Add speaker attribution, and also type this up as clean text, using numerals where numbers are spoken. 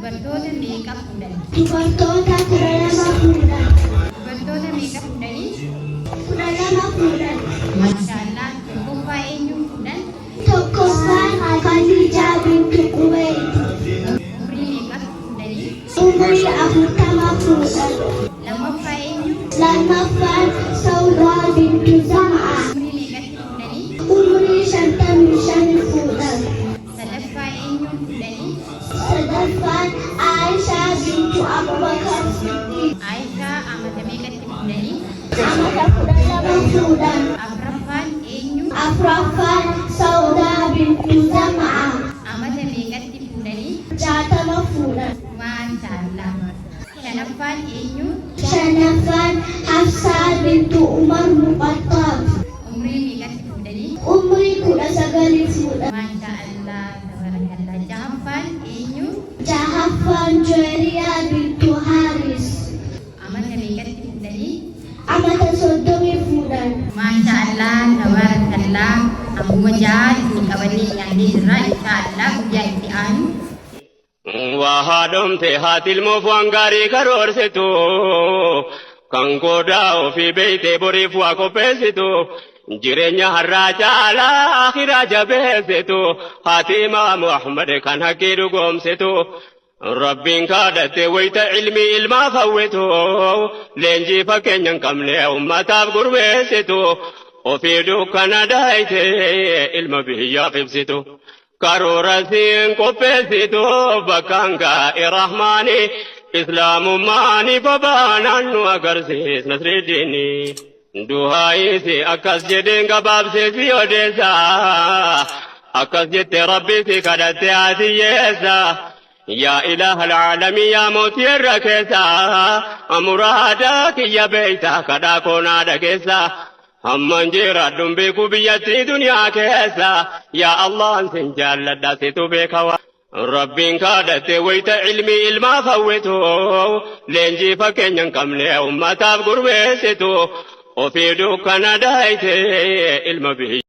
Speaker 1: Dubartoota meeqa fuudhan?
Speaker 2: Dubartoota 12 fuudhan.
Speaker 1: Dubartoota meeqa fuudhanii?
Speaker 2: 12 fuudhan.
Speaker 1: Maashaallah. Tokkoffaa eenyuun fuudhan?
Speaker 2: Tokkoffaan Khadiijaa bintu Quweelid.
Speaker 1: Umrii meeqa fuudhanii?
Speaker 2: Umrii 40 fuudhan.
Speaker 1: Lammaffaa eenyu?
Speaker 2: Lammaffaan Sawdaa bintu Zam'aa.
Speaker 1: Umrii meeqatti fuudhanii?
Speaker 2: Umrii 55 fuudhan.
Speaker 1: Sadaffaa eenyuun fuudhanii?
Speaker 2: Sadaffaan Aayishaa bintu Abubakar Siddiiq.
Speaker 1: Aayishaa amata meeqatti fuudhanii?
Speaker 2: Amata 12 fuudhan.
Speaker 1: Afraffaan eenyu?
Speaker 2: Afraffaan Sawdaa bintu Zam'aa.
Speaker 1: Amata meeqatti fuudhanii?
Speaker 2: 60 fuudhan.
Speaker 1: Maashaallah. Shanaffaan eenyu?
Speaker 2: Shanaffaan Hafsaa bintu Umar Muqaxxaab.
Speaker 1: Umrii meeqatti fuudhanii?
Speaker 2: Umrii 19 fuudhan.
Speaker 1: Maashaallah, tabarakallah. Jahaffaan eenyu?
Speaker 2: Jahaffaan Juwayriyaa bintu Haaris.
Speaker 1: Amata meeqatti fuudhanii?
Speaker 2: Amata 30 fuudhan.
Speaker 1: Maashaallah, tabarakallah. Ammuma jaha isin qabannee dhiyaannee jirra. Inshaallah guyyaa itti aanu.
Speaker 3: Waa haadhomte haati ilmoof waan gaarii karoorsitu, kan goodaa ofii beeytee boriif waa qopheessitu, jireenya har'aa caalaa akhiraa jabeessitu, haati Imaamu Ahmad kan haqqii dhugoomsitu, Rabbiin kaadhatte wayita ilmii ilmaaf hawwitu, leenjii fakkeenya hin qabne ummataaf gurmeessitu, ofii dukkana daayite ilma biyyaaf ibsitu. Karoora siin qopheessitu bakkaan gaa'e Rahmaani, Islaamummaani babaanaan nu agarsiis Nasridiini. Duhaayisi akkas jedheen gabaabsee si odeessa. Akkas jette Rabbi si kadhatte haatiyyeessa. Yaa ilaaha alaalamii, yaa mootii irra keessa. Muraada kiyya beeyta, kadhaa koo naa dhageessa. Hamman jiraadhuun beeku biyyattii duniyaa keessa. Yaa Allah, sin jaalladha, situ beeka. Rabbiin kadhatte wayita ilmii ilmaaf hawwitu, leenjii fakkeenya hin qabne ummataaf gurmeessitu, ofii dukkana daayite ilma biyya.